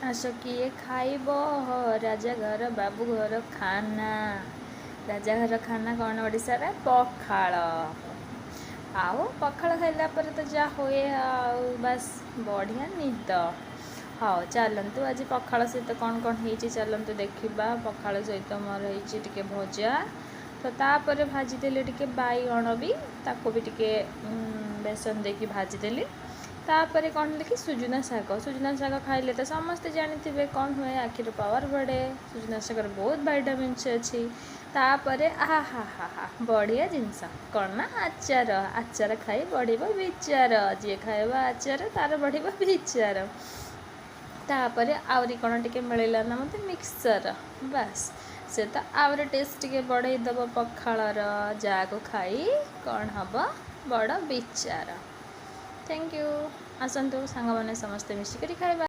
ଆସ କିଏ ଖାଇବ ରାଜା ଘର ବାବୁ ଘର ଖାନା। ରାଜା ଘର ଖାନା କ'ଣ? ଓଡ଼ିଶାରେ ପଖାଳ। ଆଉ ପଖାଳ ଖାଇଲା ପରେ ତ ଯାହା ହୁଏ, ଆଉ ବାସ୍ ବଢ଼ିଆ ନିଦ। ହଉ ଚାଲନ୍ତୁ, ଆଜି ପଖାଳ ସହିତ କ'ଣ କ'ଣ ହେଇଛି ଚାଲନ୍ତୁ ଦେଖିବା। ପଖାଳ ସହିତ ମୋର ହେଇଛି ଟିକେ ଭଜା, ତ ତାପରେ ଭାଜିଦେଲି ଟିକେ ବାଇଗଣ ବି, ତାକୁ ବି ଟିକେ ବେସନ ଦେଇକି ଭାଜିଦେଲି। ତାପରେ କ'ଣ ହେଲା କି ସୁଜୁନା ଶାଗ। ସୁଜୁନା ଶାଗ ଖାଇଲେ ତ ସମସ୍ତେ ଜାଣିଥିବେ କ'ଣ ହୁଏ, ଆଖିର ପାୱାର ବଢ଼େ। ସୁଜୁନା ଶାଗରେ ବହୁତ ଭାଇଟାମିନ୍ସ ଅଛି। ତାପରେ ଆହା ହା ହା ହା, ବଢ଼ିଆ ଜିନିଷ କ'ଣ ନା ଆଚାର। ଆଚାର ଖାଇ ବଢ଼ିବ ବିଚାର। ଯିଏ ଖାଇବ ଆଚାର ତାର ବଢ଼ିବ ବିଚାର। ତାପରେ ଆହୁରି କ'ଣ ଟିକେ ମିଳିଲା ନା ମୋତେ ମିକ୍ସଚର। ବାସ୍, ସେ ତ ଆହୁରି ଟେଷ୍ଟ ଟିକେ ବଢ଼େଇ ଦେବ ପଖାଳର। ଯାହାକୁ ଖାଇ କ'ଣ ହେବ ବଡ଼ ବିଚାର। Thank you. ଆସନ୍ତୁ ସାଙ୍ଗମାନେ, ସମସ୍ତେ ମିଶିକରି ଖାଇବା।